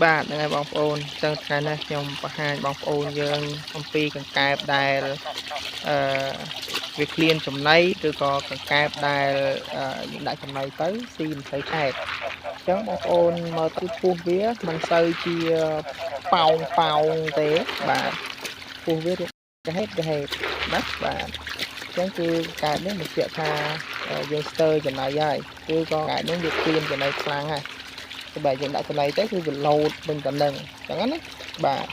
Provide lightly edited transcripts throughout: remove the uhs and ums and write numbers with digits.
បាទហ្នឹងហើយបងប្អូនអញ្ចឹងថ្ងៃនេះខ្ញុំបង្ហាញបងប្អូនយើងអំពីកង្កែបដែលអឺវាឃ្លានចំណីឬក៏កង្កែបដែលយើងដាក់ចំណីទៅស៊ីមិនសូវឆែកអញ្ចឹងបងប្អូនមើលទៅពោះវាមិនសូវជាប៉ោងប៉ោងទេបាទពោះវារាងកហេតកហេតណាបាទអញ្ចឹងគឺកែបនេះបញ្ជាក់ថាយើងស្ទើរចំណីហើយគឺក៏កែបនេះវាឃ្លានចំណីខ្លាំងហើយតែយើងដាក់ចំណីទៅគឺវាលោតវិញប៉ុណ្ណឹងអញ្ចឹងណាបាទ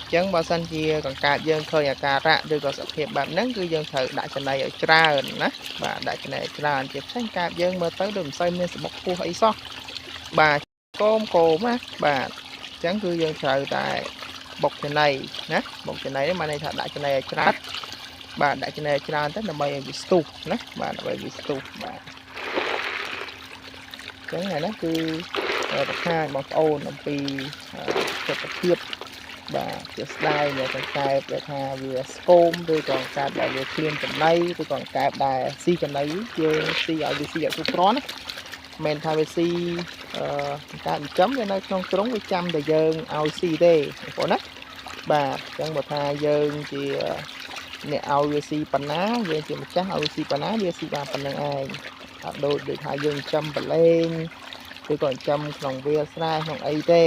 អញ្ចឹងបើសិនជាកង្កែបយើងឃើញអាការៈឬក៏សភាពបែបហ្នឹងគឺយើងត្រូវដាក់ចំណីឲ្យច្រើនណាបាទដាក់ចំណីឲ្យច្រើនជាពិសេសកែបយើងមើលទៅដូចមិនសូវមានសម្បុកពោះអីសោះបាទគោមកោមណាបាទអញ្ចឹងគឺយើងត្រូវតែបុកចំណីណាបុកចំណីនេះបានន័យថាដាក់ចំណីឲ្យច្រើនបាទដាក់ចំណីឲ្យច្រើនទៅដើម្បីឲ្យវាស្ទុះណាបាទដើម្បីវាស្ទុះបាទអញ្ចឹងថ្ងៃនេះគឺបង្ហាញបងប្អូនអំពីទិដ្ឋភាពបាទជាស្ដែងនៃកង្កែបដែលថាវាស្គមឬក៏កង្កែបដែលវាឃ្លានចំណីឬក៏កង្កែបដែលស៊ីចំណីយើងស៊ីឲ្យវាស៊ីឲ្យគ្រប់គ្រាន់ណាមិនថាវាស៊ីអឺកង្កែបចិញ្ចឹមវានៅក្នុងទ្រុងវាចាំតែយើងឲ្យស៊ីទេបងប្អូនណាបាទអញ្ចឹងបើថាយើងជាអ្នកឲ្យវាស៊ីប៉ុណ្ណាយើងជាម្ចាស់ឲ្យវាស៊ីប៉ុណ្ណាវាស៊ីបានប៉ុណ្្នឹងឯងអត់ដូចដូចថាយើងចិញ្ចឹមប្រឡែងឬក៏ចិញ្ចឹមក្នុងវាលស្រែក្នុងអីទេ